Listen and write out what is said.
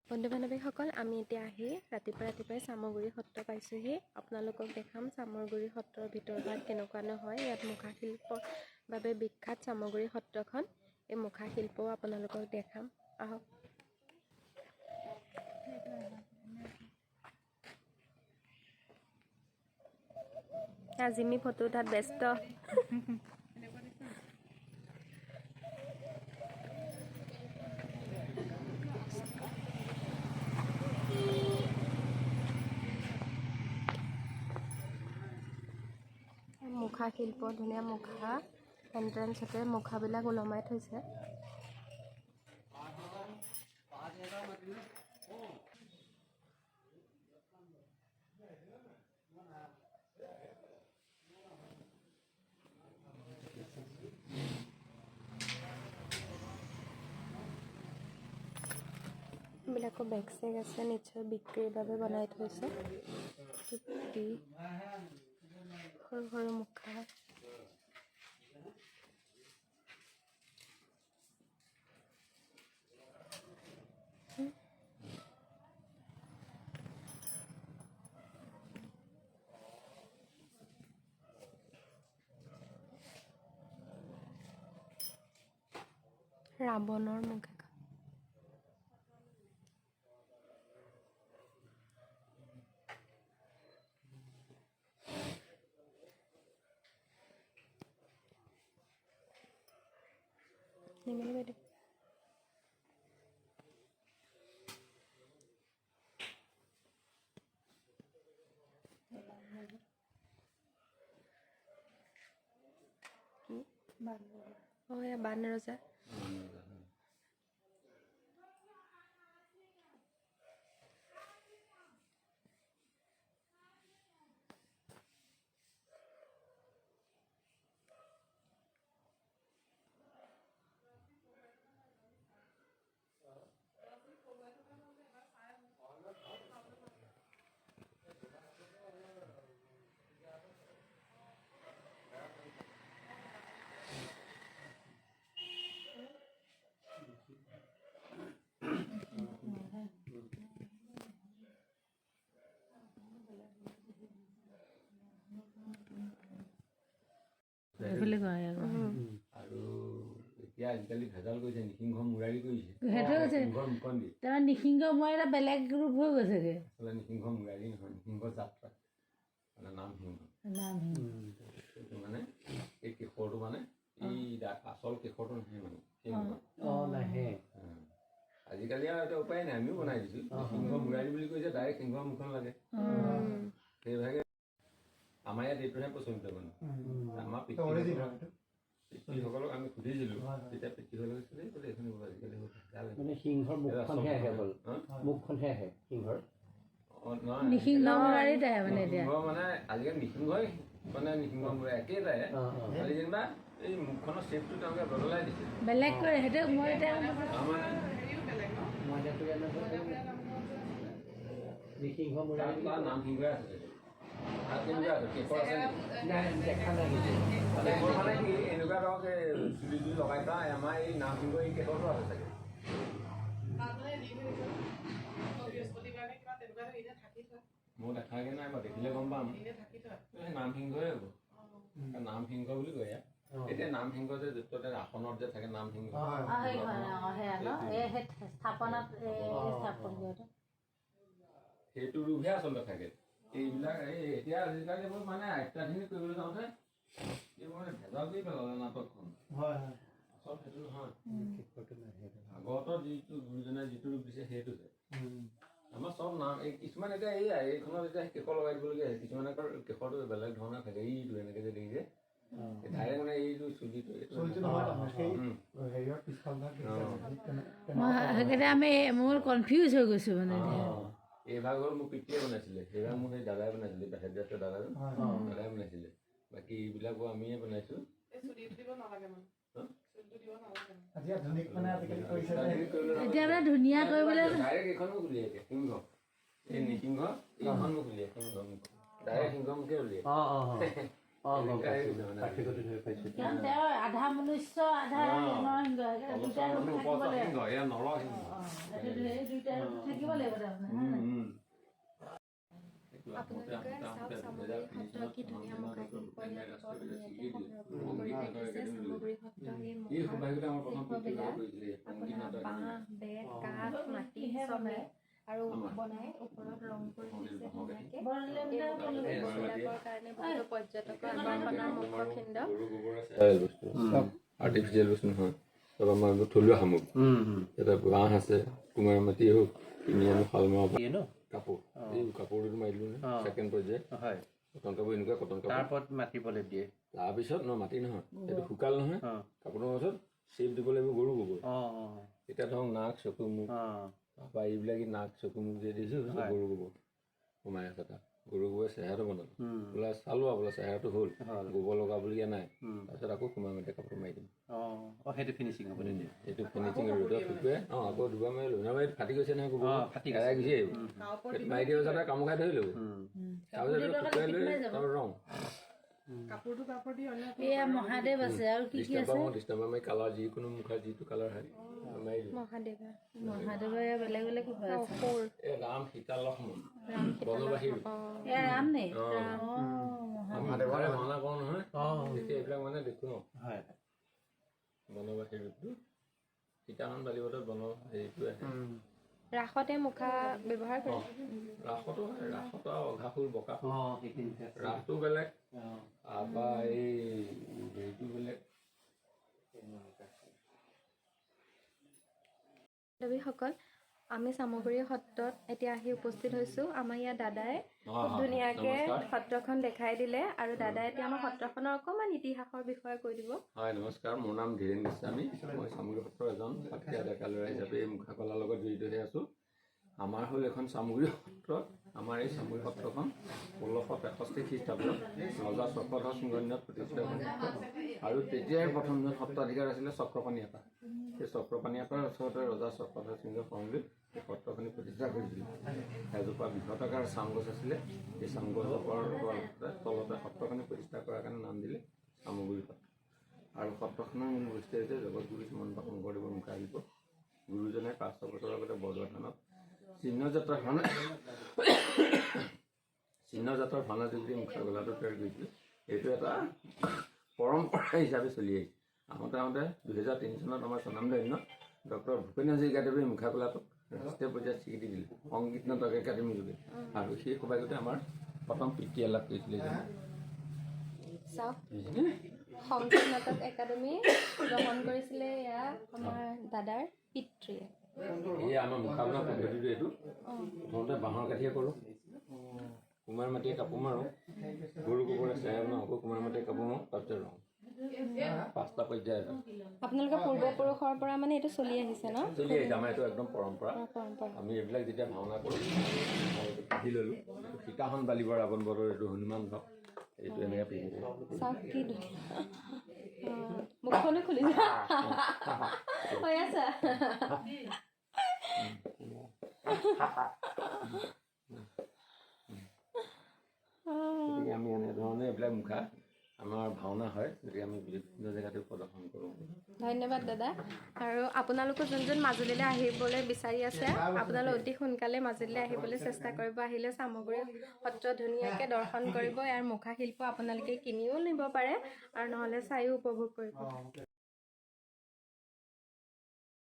বন্ধু বান্ধৱীসকল, আমি এতিয়া আহি ৰাতিপুৱা ৰাতিপুৱাই চামগুৰি সত্ৰ পাইছোঁহি। আপোনালোকক দেখাম চামগুৰি সত্ৰৰ ভিতৰভাগ কেনেকুৱানো হয়। ইয়াত মুখাশিল্পৰ বাবে বিখ্যাত চামগুৰি সত্ৰখন। এই মুখাশিল্পও আপোনালোকক দেখাম, আহক। আজিমি ফটো উঠাত ব্যস্ত। মুখা শিল্প, ধুনীয়া মুখা। এণ্ট্ৰেঞ্চতে মুখাবিলাক ওলমাই থৈছে। এইবিলাকো বেগ চেগ আছে, নিশ্চয় বিক্ৰীৰ বাবে বনাই থৈছে। টুপি, সৰু সৰু মুখা। ৰাৱণৰ মুখ এখন। নিমিলিব বাইদেউ। কি? অঁ, এয়া বান ৰজা। এইফালে কয় আকৌ। আৰু এতিয়া আজিকালি ভেজাল কৰিছে, নিসিংহ মুৰাৰী কৰিছে। সেইটোৱে কৈছে। সিংহৰ মুখখন দি। তাৰমানে নিসিংহ মই এটা বেলেগ ৰূপ হৈ গৈছেগে। আচলতে নিসিংহ মুৰাৰী নহয়, নিসিংহ যাত্ৰা, মানে নাম সিংহ। নাম। সেইটো মানে এই কেশৰটো, মানে এই আচল কেশৰটো নহয়, মানে সিংহ। অ, নাহে। আজিকালি আৰু এতিয়া উপায় নাই, আমিও বনাই দিছোঁ। সিংহ মুৰাৰী বুলি কৈছে, ডাইৰেক্ট সিংহৰ মুখখন লাগে। সেইভাগে আমাৰ ইয়াত এইটোহে প্ৰচলিত। মানে আমাৰ পিতৃসকলক আমি সুধিছিলোঁ, তেতিয়া পিতৃসকলে কৈছিলে, এই বোলে এইখন আজিকালি ভেজাল। মানে সিংহৰ মুখখনহে আহে অকল? হা? মুখখনহে আহে সিংহৰ? অ, নহয়। নিসিংহ মুৰাৰীত আহে মানে এতিয়া। নিসিংহ, মানে আজিকালি নিসিংহই, মানে নিসিংহ মূৰা একেটাই, অ অ খালি যেনিবা এই মুখখনৰ শ্বেপটো তেওঁলোকে বদলাই দিছে। বেলেগ কৰে সেইটো মই এতিয়া। তাৰমানে মইনাপুৰীয়া নিসিংহ মুৰাৰী। তাৰ নাম সিংহই আছে চাগে। তাত কেনেকুৱা আছে? কেশৰ আছে নেকি? নাই, দেখা নাই কিন্তু। কেশৰ মানে কি, এনেকুৱা ধৰক এই চুলি তুলি লগাই থোৱা আমাৰ এই নাম সিংহ, এই কেশৰটো আছে চাগে। মই দেখাগে নাই বাৰু, দেখিলে গম পাম। এই নাম সিংহই হ'ব, নাম সিংহ বুলি কয় ইয়াত। এতিয়া নাম সিংহ যে য'ত ত'তে আসনত যে থাকে নাম সিংহ। অ, সেইখন, অ, সেয়া ন, এই সেই স্থাপনত, এই স্থাপন কৰোঁতে। সেইটো ৰূপহে আচলতে থাকে এইবিলাক। এই এতিয়া আজিকালি এইবোৰ মানে অত্যাধুনিক কৰিবলৈ যাওঁতে এইবোৰ মানে ভেজাল কৰি পেলালে নাটকখন। হয় হয় আচল সেইটো নহয়। কেশৰটো নাহে। আগতো যিটো গুৰুজনাই যিটো ৰূপ দিছে, সেইটোহে আমাৰ চব নাম। এই কিছুমান এতিয়া এই এইখনত এতিয়া কেশৰ লগাই দিবলগীয়া হৈছে। কিছুমানে আকৌ কেশৰটো বেলেগ ধৰণে থাকে, এইটো এনেকে যে দেখিছে, ডাইৰেক্ট মানে এইটো চুলিটো এইটো। মই সেইকেইটা আমি মোৰ কনফিউজ হৈ গৈছোঁ মানে এতিয়া। এইভাগ হ'ল মোৰ পিতৃয়ে বনাইছিলে, সেইভাগ মোৰ সেই দাদাই বনাইছিলে, বাহিৰত যে আছে দাদাজন, দাদাই বনাইছিলে। বাকী এইবিলাকো আমিয়ে বনাইছোঁ। এতিয়া মানে ধুনীয়া কৰিবলৈ ডাইৰেক্ট এইখন মোক উলিয়াই দিয়ে সিংহ, এই নিসিংহ এইখন মোক উলিয়াই সিংহ মুখ, ডাইৰেক্ট সিংহ মুখে উলিয়াই। অ অ অ অঁ, গম এনেকুৱাই পাইছোঁ। মানে। পাৰ্থক্যটো ধৰিব পাইছোঁ। কাৰণ তেওঁ আধা মনুষ্য, আধা নৰসিংহ, সেইকাৰণে দুটা ৰূপ মানে থাকিব ওপৰত লাগিব। সিংহ, এয়া নৰসিংহ। অ, সেইটো এই দুইটা ৰূপ থাকিব লাগিব তাৰমানে, হয় নাই? আপোনালোকে চাওক, চামগুৰি সত্ৰ কি ধুনীয়া মুখাশিল্প ইয়াত বৰ ধুনীয়াকৈ সংৰক্ষণ কৰি ৰাখিছে। চামগুৰি সত্ৰ এই এই মুখা সৌভাগ্যতে আমাৰ প্ৰথম পিতৃ শিল্পবিলাক কৰিছিলে সংগীত আপোনাৰ নাটক। বাঁহ, বেত, কাঠ, মাটি কিহে চবে বনায়? আৰু বনাই ওপৰত ৰং কৰি দিছে ধুনীয়াকে। বনালে এই মানে মুখাশিল্পবিলাকৰ কাৰণে বহুতো পৰ্যটকৰ আকৰ্ষণৰ মুখ্য কেন্দ্ৰ। গৰু গোবৰ আছে। বস্তু আৰ্টিফিচিয়েল বস্তু নহয়, চব আমাৰ এইবোৰ থলুৱা সামগ্ৰী। ইয়াতে বাঁহ আছে, কুমাৰ মাটি হওক, কিনি আনো শালমৰা দিয়ে ন? কাপোৰ। এই কাপোৰটো মাৰি দিলোঁ নহয়, ছেকেণ্ড পৰ্যায়। কটন কাপোৰ, এনেকুৱা কটন তাৰ কাপোৰ। ওপৰত মাটি প্ৰলেপ দিয়ে। তাৰপিছত ন মাটি নহয়, এইটো শুকাল নহয়, কাপোৰৰ পাছত চেপ দিব লাগিব গৰু গোবৰ। এতিয়া ধৰক নাক, চকু, মুখ, তাৰপৰা এইবিলাক এই নাক, চকু, মুখ যে দিছোঁ, চব গৰু গোবৰ সোমাই আছে তাত। গৰু গোবৰ চেহেৰাটো বনালোঁ, বোলে চালোঁ আৰু বোলে চেহেৰাটো হ'ল, গোবৰ লগাবলগীয়া নাই। তাৰপিছত আকৌ কুমাৰ মাটিয়ে কাপোৰ মাৰি দিম। অঁ অঁ সেইটো ফিনিচিং হ'ব তেতিয়া। এইটো ফিনিচিং ৰ'দত শুকুৱাই আকৌ দুবাৰ মাৰি ল'ব। নহ'লে এইটো ফাটি গৈছে নহয় গোবৰ, ফাটি গৈছে। এৰাই গুচি আহিব। সেইটো মাৰি দিয়াৰ পিছত কামোৰ খাই ধৰি ল'ব। তাৰপিছত এইটো শুকুৱাই লৈ তাৰপৰা ৰং। এয়া মহাদেৱ আছে আৰু কি কি ডিষ্টেম্পাৰ আছে? মই ডিষ্টেম্পাৰ মাৰি কালাৰ, যিকোনো মুখা যিটো কালাৰ হয় মাৰি দিওঁ। মহাদেৱ। মহাদেৱৰ এয়া বেলেগ বেলেগ হৈ আছে। অসুৰ। এই ৰাম, সীতা, লক্ষ্মণ, ৰাম, সীতা, বনবাসী ৰূপ। এয়া ৰাম নে? অঁ। অঁ। আমি মুখাৰে ভাওনা কৰোঁ নহয়, তেতিয়া এইবিলাক মানে দেখো। হয়। বনবাসী ৰূপটো সীতাখন বালিবতত বন হেৰিটো আহে। ৰাসতে মুখা ব্যৱহাৰ কৰে। ৰাসতো হয়, ৰাসতো আৰু অঘাসুৰ, বকাসুৰ। অঁ, সেইখিনি আছে। ৰাসটো বেলেগ, তাৰপৰা এই হেৰিটো বেলেগ। বান্ধৱীসকল, আমি চামগুৰি সত্ৰত এতিয়া আহি উপস্থিত হৈছোঁ। আমাৰ ইয়াত দাদাই খুব ধুনীয়াকৈ নমস্কাৰ। সত্ৰখন দেখাই দিলে আৰু দাদাই এতিয়া আমাৰ সত্ৰখনৰ অকণমান ইতিহাসৰ বিষয়ে কৈ দিব। হয়, নমস্কাৰ। মোৰ নাম ধীৰেণ গোস্বামী। মই চামগুৰি সত্ৰৰ এজন সত্ৰীয়া ডেকা ল'ৰা হিচাপে এই মুখাকলাৰ লগত জড়িত হৈ আছোঁ। আমাৰ হ'ল এখন চামগুৰি সত্ৰ। আমাৰ এই চামগুৰি সত্ৰখন 1663 খ্ৰীষ্টাব্দত ৰজা চক্ৰধ্বজ সিংহৰ দিনত প্ৰতিষ্ঠিত এখন সত্ৰ আৰু তেতিয়াই প্ৰথমজন সত্ৰাধিকাৰ আছিলে চক্ৰপাণি আতা। সেই চক্ৰপাণি আতাৰ ওচৰতে ৰজা চক্ৰধ্বজ সিংহৰ শৰণ লৈ এই সত্ৰখনি প্ৰতিষ্ঠা কৰিছিল। এজোপা বৃহদাকাৰ চাম গছ আছিলে। সেই চাম গছজোপাৰ তলতে সত্ৰখনি প্ৰতিষ্ঠা কৰাৰ কাৰণে নাম দিলে চামগুৰি সত্ৰ। আৰু সত্ৰখনৰ মূল বস্তু হৈছে জগতগুৰু শ্ৰীমন্ত শংকৰদেৱৰ মুখাশিল্প। গুৰুজনাই 500 বছৰৰ আগতে বৰদোৱা থানত চিহ্নযাত্ৰাৰ ভাওনা যোগেদি মুখাগলাটো তৈয়াৰ কৰিছিল। এইটো এটা পৰম্পৰা হিচাপে চলি আহিছে। আহোঁতে আহোঁতে 2003 চনত আমাৰ স্বনামধন্য ডক্টৰ ভূপেন হাজৰিকাদেৱে মুখাকলাটোক ৰাষ্ট্ৰীয় পৰ্যায়ত স্বীকৃতি দিলে সংগীত নাটক একাডেমী যোগে আৰু সেই সৌভাগ্যতে আমাৰ প্ৰথম পিতৃয়ে লাভ কৰিছিলে এজনে। চাওক, সংগীত নাটক একাডেমি গ্ৰহণ কৰিছিলে এয়া আমাৰ দাদাৰ পিতৃয়ে। এই আমাৰ মুখা বনোৱা পদ্ধতিটো এইটো। প্ৰথমতে বাঁহৰ কাঠিয়ে কৰোঁ, কুমাৰ মাটিয়ে কাপোৰ মাৰোঁ, গৰু গোবৰে চেৰাই বনাওঁ, আকৌ কুমাৰ মাটিয়ে কাপোৰ মাৰোঁ, তাৰপিছত ৰং। পাঁচটা পৰ্যায় আছে। আপোনালোকৰ পূৰ্বপুৰুষৰ পৰা মানে এইটো চলি আহিছে ন? চলি আহিছে, আমাৰ এইটো একদম পৰম্পৰা। পৰম্পৰা। আমি এইবিলাক যেতিয়া ভাওনা কৰোঁ, মই এইটো পিন্ধি ল'লোঁ। এইটো সীতাখন বালিবৰ ৰাৱণ বধৰ, এইটো হনুমান ভক্ত, এইটো এনেকৈ পিন্ধি লওঁ। চাওক কি ধুনীয়া। অঁ, মুখখনো খুলি যা হৈ আছে। গতিকে আমি এনেধৰণে এইবিলাক মুখা আমাৰ ভাওনা হয়, গতিকে আমি বিভিন্ন জেগাতে প্ৰদৰ্শন কৰোঁ। ধন্যবাদ দাদা। আৰু আপোনালোকো যোন যোন মাজুলীলৈ আহিবলৈ বিচাৰি আছে, আপোনালোক অতি সোনকালে মাজুলীলৈ আহিবলৈ চেষ্টা কৰিব। আহিলে চামগুৰি সত্ৰ ধুনীয়াকৈ দৰ্শন কৰিব। ইয়াৰ মুখা শিল্প আপোনালোকে কিনিও নিব পাৰে আৰু নহ'লে চাইও উপভোগ কৰিব।